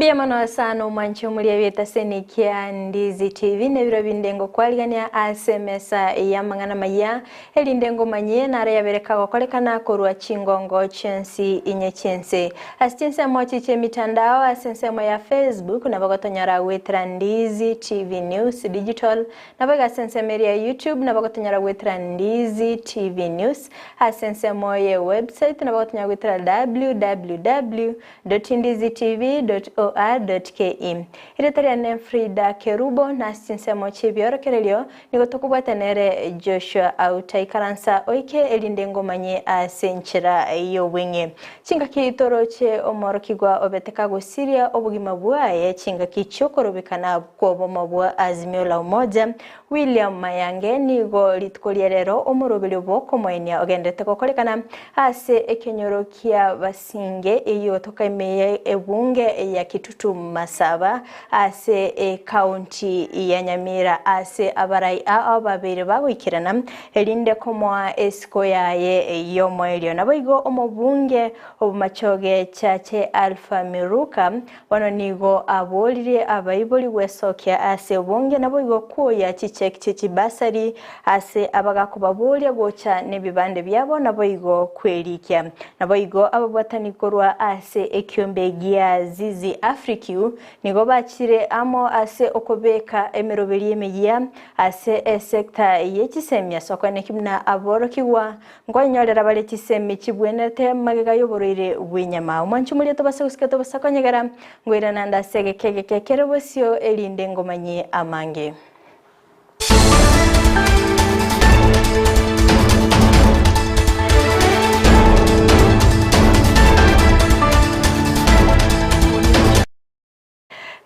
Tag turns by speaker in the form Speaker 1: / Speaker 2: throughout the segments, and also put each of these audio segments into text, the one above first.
Speaker 1: Mbuya mono sana omwanchi omoria bw'etaseni kia Ndizi TV nebiro binde ngokwarigania ase emesa y'amang'ana maya erinde ngomanyie naro yabere kagokorekana korwa chingongo chionsi inye chiense. Ase chinsemo echi chi'emitandao ase ensemo ya Facebook nabo gotonyora goetera Ndizi TV News Digital Naboigo ase ensemo eria ya YouTube nabo gotonyora goetera Ndizi TV News, ase ensemo ye website nabo gotonyora goetera www.ndizitv.or.ke. Erieta riane Frida Kerubo, na ase chinsemo chi'ebiorokererio nigo tokobwata nere Joshua Auta. Ikaransa oike erinde ngomanye ase enchera y'obweng'e. Chingaki toroche omworokigwa obete kagosiria obogima bwaye chingaki chi'okorobekana kw'obomo bwa Azimio la Umoja, William Mayange nigo rituko ria rero omoroberio bw'okomoenia ogenderete gokorekana ase ekenyoro kia Basinge eyio gotoka ime ye ebunge ya Kitutu Masaba ase ekaunti ya Nyamira ase abarai ao babeire bagoikerana erinde komoa esiko yaye y'omoerio. Naboigo omobunge obomachoge Chache Alpha Miruka bono nigo aboririe abaibori gwesokia ase obonge naboigo koyia chicheki chie chibasari ase abagakobaboria gocha nebibande biabo naboigo kwerikia. Naboigo ababwatani korwa ase ekiombe gia Zizi Afrique Nigo bachire amo ase okobeka emeroberio emeyia ase esecta ye chisemi ase okoeneki buna aborokigwa nkoenyorera bare chisemi chibwenerete magega y'oborwaire bw'enyama. Omwanchi omoria tobasa gosika tobasa konyegera, ngoirana nde ase egeka egeke kere bosio erinde ngomanyie amange.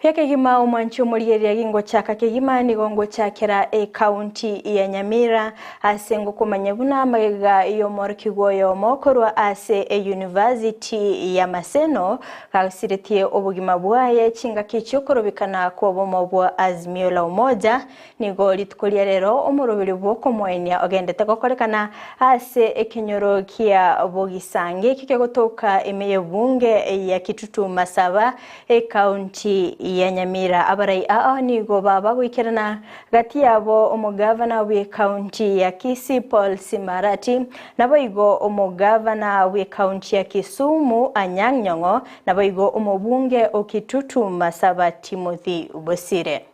Speaker 1: Buya kegima omwanchi omorigereria gingochaka kegima nigo ngochakera ecounty ya Nyamira ase ngokomanya buna amagega y'omorokigwa oyomo korwa ase euniversity ya Maseno gasiretie obogima bwaye chingaki chiokorobekana kw'obomo bwa Azimio la Umoja Nigo rituko ria rero omoroberi bw'okomoenia ogendete gokorekana ase ekenyoro kia Bogisangi ekio kegotoka ime y'ebunge ya Kitutu Masaba ekaunti ya Nyamira. Abarai aa nigo baba goikerana gati yabo omogavana bw'ekaunti ya Kisii Paul Simarati naboigo omogavana bw'ekaunti ya Kisumu Anyang' Nyong'o naboigo omobunge o Kitutu Masaba Timothy Bosire.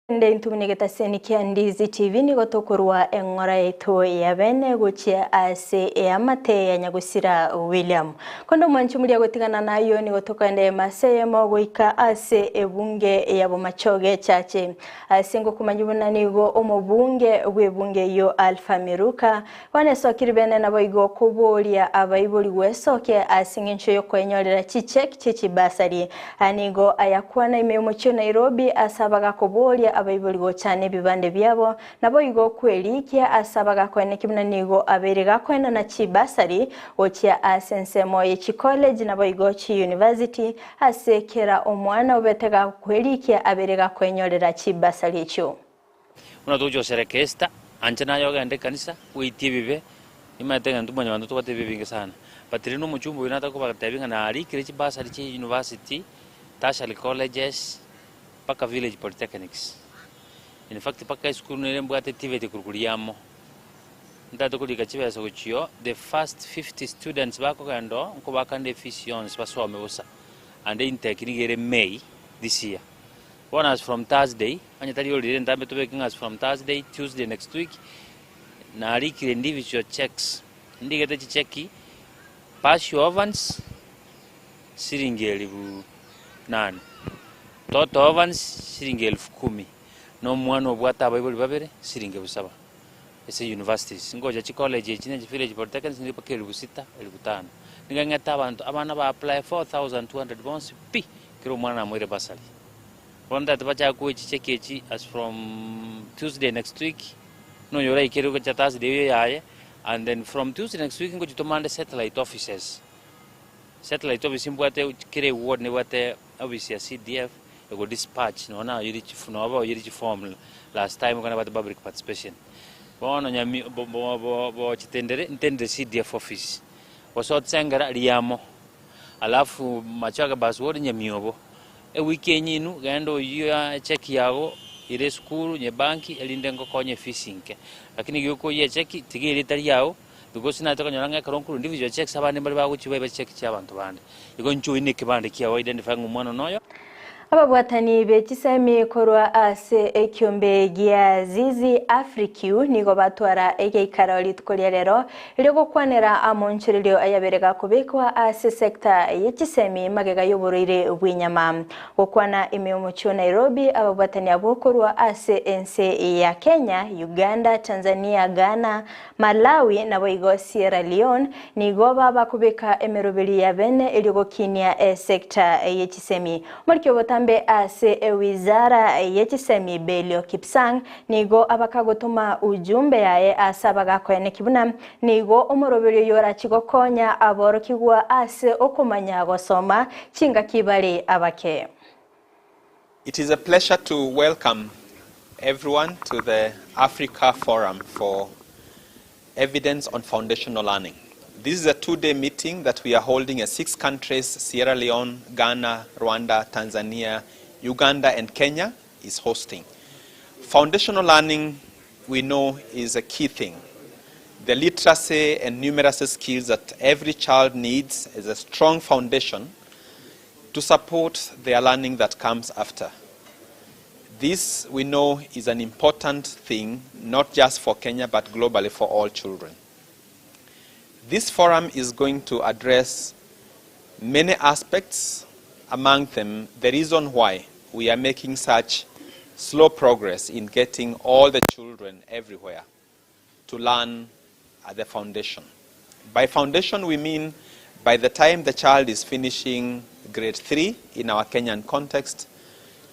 Speaker 1: Rende intwe buna egetaseni kia Ndizi TV nigo tokorua eng'ora yaito ya bene gochia ase eamate ya nyagosira William. Konde omwanchi omoria gotigana nayio nigo tokoenda emasa eyemo goika ase ebunge ya Bomachoge Chache. Ase ngokomanya buna nigo omobunge bw'ebunge eyio Alpha Miruka Bono esokire bene naboigo koboria abaibori gwesokia ase engencho y'okoenyorera chicheki chie chibasari. Aya nigo ayakwana ime y'omochie o Nairobi ase abagakoboria abaibori gochana ebibande biabo, naboigo kwerikia ase abagakoeneki buna nigo abeire gakoenana chibasari gochia ase ensemo ye chicollege naboigo chiuniversity ase kera omwana obete gakwerikia abeire gakoenyorera chibasari echio.
Speaker 2: Buna togochia goserekea Easter, anche naye ogende ekanisa, oitie ebibe, nimanyete ng'a intwe mwanyabanto tobwate ebibe ebinge sana. But rende omochumba oyio nataka kobatebia ng'a narikire chibursary chia university, tertiary colleges, mpaka village polytechnics. In fact mpaka esukuru nere mbwate TVET korwa koria amo. Ntagete korika chibesa gochia oo, the first 50 students bakogenda oo, nkobakande efees yonsi basome bosa, and intake nigo ere May this year. Bono as from Thursday, onye tari orire entambe tobeke ng'a as from Thursday, Tuesday next week, narikire individual cheques, ndigete chicheki partial ovans siringi elifu nane, total ovans siringi elfu kumi, na omwana obwate abaibori babere siringi elfu saba, ase universities. Ngocha chicollege echi na chivillage polytechnics nigo mpaka elifu sita, elifu tano. Niga ng'ete abanto, abana ba apply 4200 bonsi pi, kera omwana namoire bursary. Bono ntagete bachake koa echicheki echi as from Tuesday next week, nonya oraikere gocha Thursday eyo yaye, and then from Tuesday next week ngochitoma ande satellite offices. Satellite office mbwate kera eward nebwate office ya CDF ego dispatch nonya nayoire chifu nonya baoyire chiform last time ekero nabwate public participation. Bono nyami bo bo bo bochitendere ntendere CDF office, gose otsengera riamo, alafu machoge basi ore nyamiobo. Ewiki enye inwe genda oyio echeki yago ere esukuru nyebanki erinde ngokonye efees nke. Lakini giokoyia echeki tiga erieta riago because naete konyora ng'a ekero nkorwa individual checks abande mbare bagochia baiba chicheki chia abanto bande. Igo inche oine ekebande kiago identify ng'a omwana one oyo.
Speaker 1: Ababwatani be chisemi korwa ase ekiombe gia Zizi Afrique nigo batwara egeikaro rituko ria rero erio gokwanera amonchorerio ayabere gakobekwa ase sector ye chisemi magega y'oborwaire bw'enyama. Gokwana ime y'omochie o Nairobi ababwatani abwo korwa ase ense ya Kenya, Uganda, Tanzania, Ghana, Malawi naboigo Sierra Leone nigo babakobeka emeroberi ya bene erio gokinia esector ye chisemi. Omoriki obotambe ase ewizara ye chisemi Belio Kipsang nigo abakagotoma ujumbe yaye ase abagakoeneki buna nigo omoroberi oyo orachi gokonya aborokigwa ase okomanya gosoma chingaki bare abake.
Speaker 3: It is a pleasure to welcome everyone to the Africa Forum for Evidence on Foundational Learning. This is a two-day meeting that we are holding as six countries, Sierra Leone, Ghana, Rwanda, Tanzania, Uganda and Kenya is hosting. Foundational learning, we know, is a key thing. The literacy and numeracy skills that every child needs is a strong foundation to support their learning that comes after. This, we know, is an important thing, not just for Kenya, but globally for all children. This forum is going to address many aspects, among them the reason why we are making such slow progress in getting all the children everywhere to learn at the foundation. By foundation, we mean by the time the child is finishing grade 3 in our Kenyan context,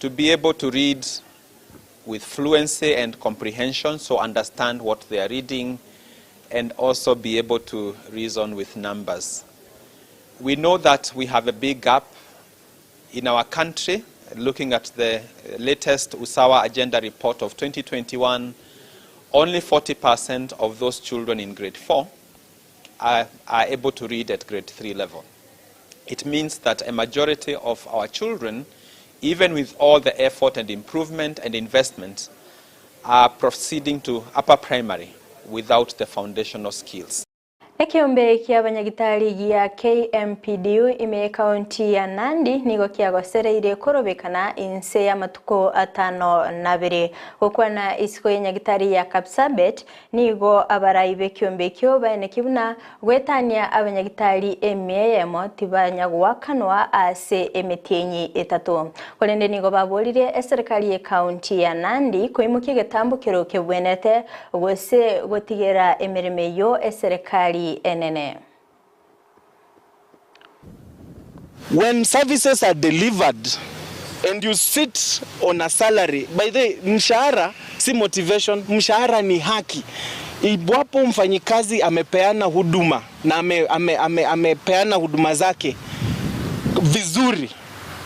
Speaker 3: to be able to read with fluency and comprehension, so understand what they are reading, and also be able to reason with numbers. We know that we have a big gap in our country. Looking at the latest Usawa Agenda report of 2021, only 40% of those children in grade 4 are, are able to read at grade 3 level. It means that a majority of our children, even with all the effort and improvement and investment, are proceeding to upper primary without the foundational skills.
Speaker 1: Ekiombe kia abanyagitari gia KMPDU ime ekaunti ya Nandi nigo kiagosereire korobekana inse y'amatuko atano na abere. Gokwana isiko ya nyagitari ya Kapsabet nigo abarai b'ekiombe ekio baeneki buna gwetania abanyagitari emia eyemo tibanyagoakanwa ase emetienyi etato. Korende nigo baborire eserikari y'ekaunti ya Nandi koimokia egetambokero kebwenete gose gotigera emeremo eyio eserikari enene.
Speaker 4: When services are delivered and you sit on a salary, by the way, mshahara si motivation, mshahara ni haki. Iwapo mfanyikazi amepeana huduma na ame, ame, ame, amepeana huduma zake vizuri,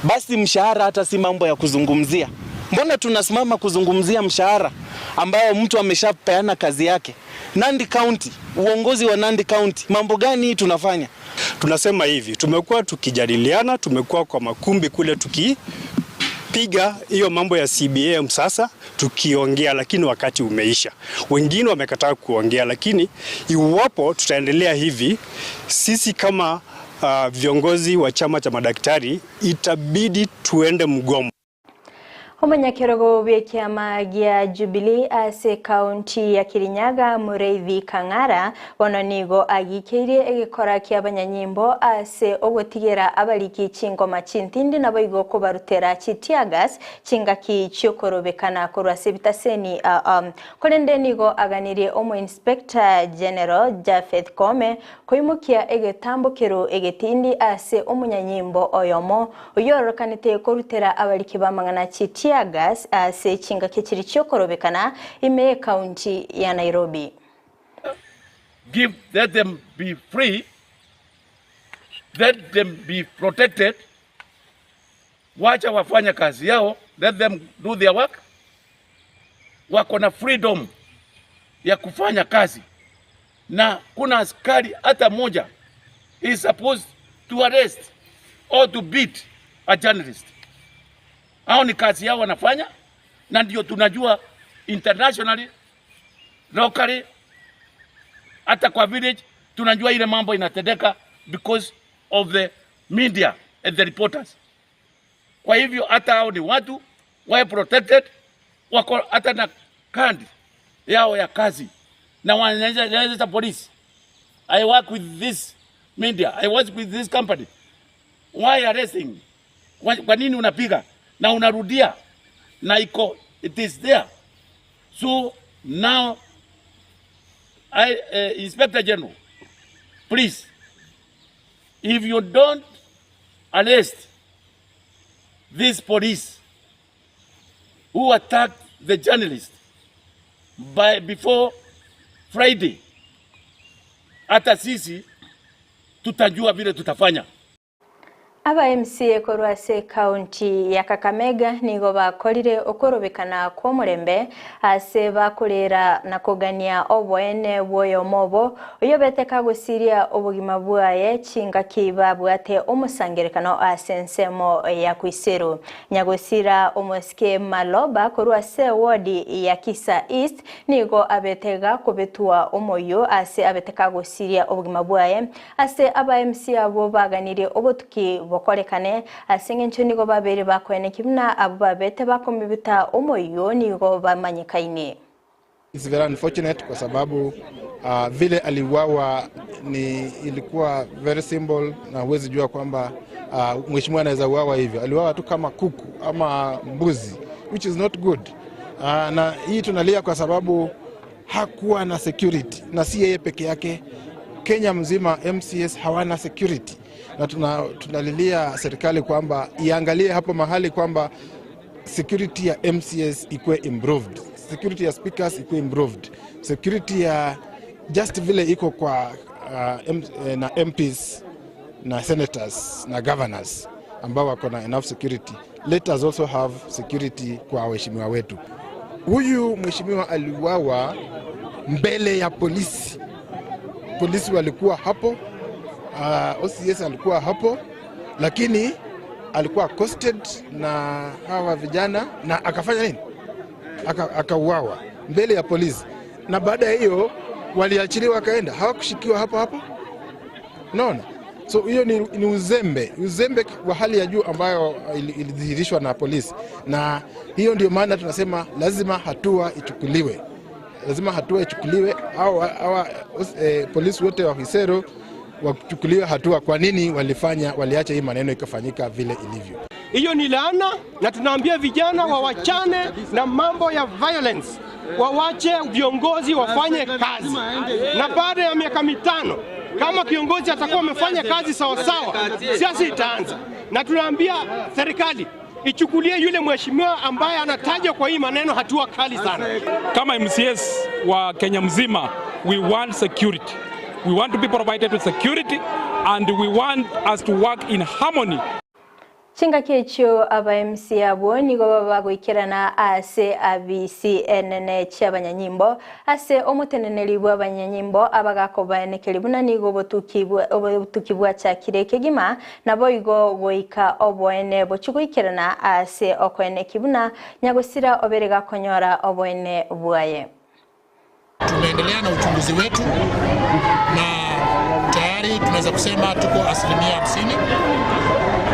Speaker 4: basi mshahara hata si mambo ya kuzungumzia. Mbona tunasimama kuzungumzia mshahara ambayo mtu ameshapeana kazi yake? Nandi County, uongozi wa Nandi County, mambo gani hii tunafanya?
Speaker 5: Tunasema hivi, tumekuwa tukijadiliana, tumekuwa kwa makumbi kule tukipiga hiyo mambo ya CBA sasa tukiongea, lakini wakati umeisha. Wengine wamekataa kuongea, lakini iwapo tutaendelea hivi, sisi kama viongozi wa chama cha madaktari itabidi tuende mgomo.
Speaker 1: Omonyakerogo bw'ekiama gia Jubilee ase ekaunti ya Kirinyaga Mureithi Kang'ara bono nigo agikeirie egekora kia abanyanyimbo ase ogotigera abariki chingoma chintindi naboigo kobarutera chiteargas chingaki chiokorobekana korwa ase ebitaseni korende nigo aganirie omo Inspector General Japheth Koome koimokia egetambokero egetindi ase omonyanyimbo oyomo oyorokanete korutera abariki b'amang'ana chiteargas ase chingaki chiri chiokorobekana ime ekaunti ya Nairobi.
Speaker 6: Give, let them be free, let them be protected. Wacha wafanye kazi yao, let them do their work. Wako na freedom. ya kufanya kazi, na kuna askari hata moja is supposed to arrest or to beat a journalist. Hao ni kazi yao wanafanya, na ndio tunajua internationally, locally, hata kwa village tunajua ile mambo inatendeka because of the media and the reporters. Kwa hivyo hata hao ni watu wawe protected, wako hata na kandi yao ya kazi na wanaweza polisi. I work with this media, I work with this company. Why arresting? Kwa nini unapiga na unarudia na iko it is there. So now I, Inspector General, please, if you don't arrest this police who attacked the journalist by before Friday, hata sisi tutajua vile tutafanya.
Speaker 1: Aba MCA korwa ase county ya Kakamega nigo bakorire okorobekana kwa omorembe ase bakorera na kogania oboene bwoyomo obo oyo beteka gosiria obogima bwaye chingaki babwate omosangerekano ase ensemo ya Kuisero. Nyagosira omosike Maloba korwa ase wodi ya Kisa East nigo abetega kobetwa omoyo ase abeteka gosiria obogima bwaye ase aba MCA abo baganire obotuki bokorekane ase eng'encho nigo babere bakoeneki buna abo babete bakomibita omoyo nigo bamanyekaine.
Speaker 7: It's very unfortunate kwa sababu vile aliuawa ni ilikuwa very simple na huwezi jua kwamba mheshimiwa anaweza uawa hivyo. Aliuawa tu kama kuku ama mbuzi, which is not good. Na hii tunalia kwa sababu hakuwa na security, na si yeye peke yake, Kenya mzima MCAs hawana security, na tunalilia serikali kwamba iangalie hapo mahali kwamba security ya MCAs ikuwe improved, security ya speakers ikuwe improved, security ya just vile iko kwa na MPs na senators na governors ambao wako na enough security. Let us also have security kwa waheshimiwa wetu. Huyu mheshimiwa aliuawa mbele ya polisi. Polisi walikuwa hapo, OCS alikuwa hapo, lakini alikuwa accosted na hawa vijana na akafanya nini? Akauawa mbele ya polisi, na baada ya hiyo waliachiliwa wakaenda, hawakushikiwa hapo hapo. Unaona? So hiyo ni uzembe, uzembe wa hali ya juu ambayo ilidhihirishwa na polisi, na hiyo ndio maana tunasema lazima hatua ichukuliwe, lazima hatua ichukuliwe. Hawa polisi wote wa Khwisero wachukuliwe hatua. Kwa nini waliacha hii maneno ikafanyika vile ilivyo?
Speaker 8: Hiyo ni laana, na tunaambia vijana wawachane na mambo ya violence, wawache viongozi wafanye kazi, na baada ya miaka 5 kama kiongozi atakuwa amefanya kazi sawasawa, siasa itaanza. Na tunaambia serikali ichukulie yule mheshimiwa ambaye anatajwa kwa hii maneno hatua kali sana.
Speaker 9: Kama MCAs wa Kenya mzima, we want security. We want to be provided with security and we want us to work in harmony.
Speaker 1: Chingaki echio aba MCA abo nigo babagoikerana ase abc enene chiabanyanyimbo ase omoteneneri bwa abanyanyimbo abagakobaenekeri buna nigo obotuki bwachakire ekegima nabo igo goika oboene bochigoikerana ase okoeneki buna nyagosira obere gakonyora oboene bwaye.
Speaker 10: Tumeendelea na uchunguzi wetu na tayari tunaweza kusema tuko 50%,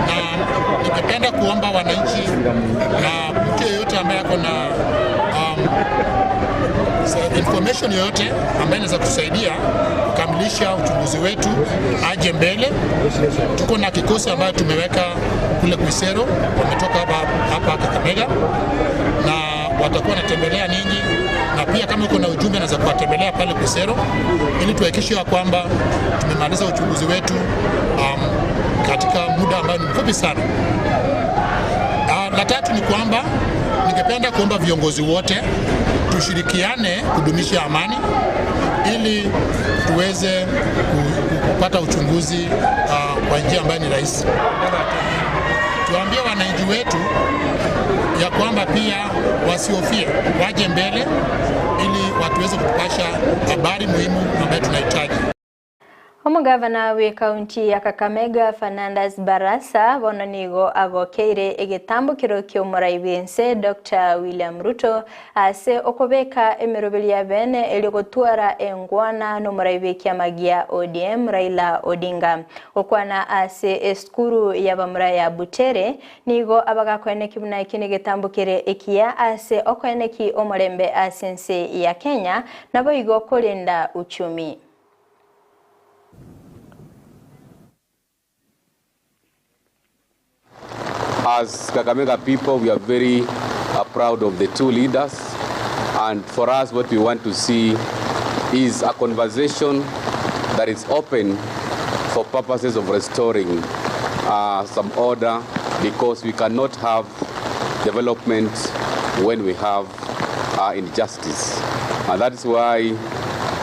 Speaker 10: na ningependa kuomba wananchi na mtu yeyote ambaye ako na information yoyote ambaye inaweza kusaidia kukamilisha uchunguzi wetu aje mbele. Tuko na kikosi ambayo tumeweka kule Khwisero, wametoka hapa Kakamega na watakuwa wanatembelea ninyi, na pia kama uko na ujumbe anaweza kuwatembelea pale Khwisero ili tuhakikishe ya kwamba tumemaliza uchunguzi wetu katika muda ambao ni mfupi sana. La tatu ni kwamba ningependa kuomba viongozi wote tushirikiane kudumisha amani ili tuweze kupata uchunguzi kwa njia ambayo ni rahisi. Tuambie wananchi wetu ya kwamba pia Wasihofie, waje mbele ili watuweze kutupasha habari muhimu ambayo tunahitaji.
Speaker 1: Omogavana bw'ekaunti ya Kakamega Fernandes Barasa bono nigo agokeire egetambokero ki'omorai bw'ense Doctor William Ruto ase okobeka emeroberi ya bene erio gotwara engwana n'omorai bw'ekiama gia ODM Raila Odinga. Gokwana ase esukuru y'abamura ya Butere nigo abagakoeneki buna eki negetambo kere ekiya ase okoeneki omorembe ase ense ya Kenya naboigo korenda uchumi.
Speaker 11: As Kakamega people, we are very proud of the two leaders. And for us, what we want to see is a conversation that is open for purposes of restoring some order, because we cannot have development when we have injustice. And that is why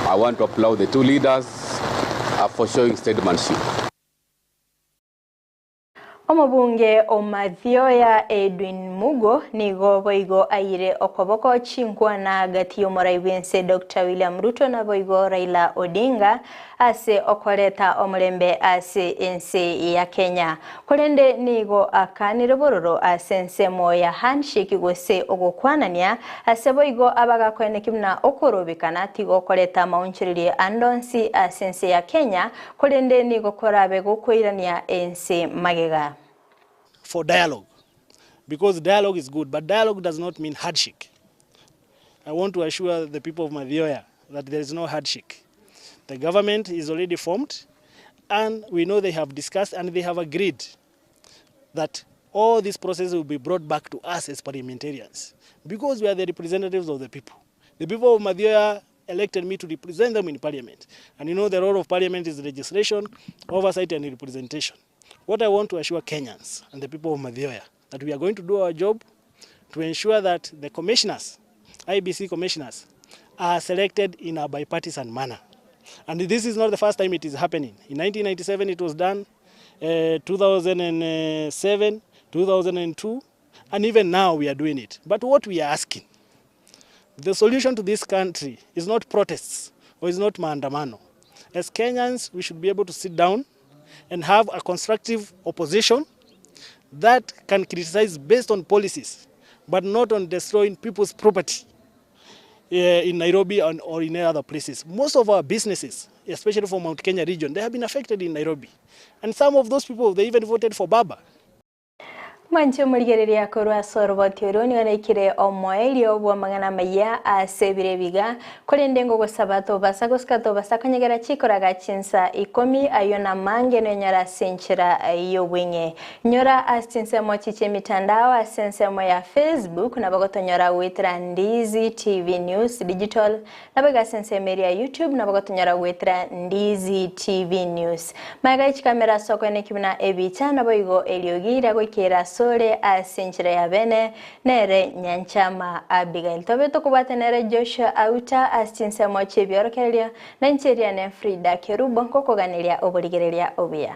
Speaker 11: I want to applaud the two leaders for showing statesmanship.
Speaker 1: Omobunge o Mathioya Edwin Mugo nigo boigo aire okoboko chinkwana gati y'omorai bw'ense Dr. William Ruto na boigo Raila Odinga ase okoreta omorembe ase ense ya Kenya. Korende nigo akanire bororo ase ensemo ya handshake gose ogokwanania ase boigo abagakoeneki buna okorobekana tigo okoreta amaonchorerie andonsi ase ense ya Kenya korende nigo korabe gokoirania ense magega.
Speaker 4: For dialogue, because dialogue is good, but dialogue does not mean handshake. I want to assure the people of Mathioya that there is no handshake. The government is already formed, and we know they have discussed and they have agreed that all this process will be brought back to us as parliamentarians, because we are the representatives of the people. The people of Mathioya elected me to represent them in parliament. And you know the role of parliament is legislation, oversight and representation. What I want to assure Kenyans and the people of Mathioya, that we are going to do our job to ensure that the commissioners, IBC commissioners, are selected in a bipartisan manner. And this is not the first time it is happening. In 1997 it was done, 2007, 2002, and even now we are doing it. But what we are asking, the solution to this country is not protests or is not maandamano. As Kenyans, we should be able to sit down and have a constructive opposition that can criticize based on policies, but not on destroying people's property in Nairobi and, or in other places. Most of our businesses, especially from Mount Kenya region, they have been affected in Nairobi. And some of those people, they even voted for Baba.
Speaker 1: Mwanche omorigereria korwa ase oroboti oro nigo naikire omoerio bwa amang'ana amaya ase ebire ebiga korende ngogosaba tobasa gosika tobasa konyegera chikoraga chinsa ikomi ayo na mange nonyora ase enchera y'obweng'e nyora ase chinsemo chiche emitandao ase ensemo ya Facebook nabo gotonyora gwetera Ndizi TV News Digital nabo iga ase ensemo eria ya YouTube nabo gotonyora gwetera Ndizi TV News magega chikamera ase okoeneki buna ebicha nabo igo eriogi riagoikera ase ore ase enchera ya bene nere Nyanchama Abigail tobe tokobwata nere Joshua Auta ase chinsemo chiebiorokererio na enchera ne Frida Kerubo nkokoganeria oborigereria obuya.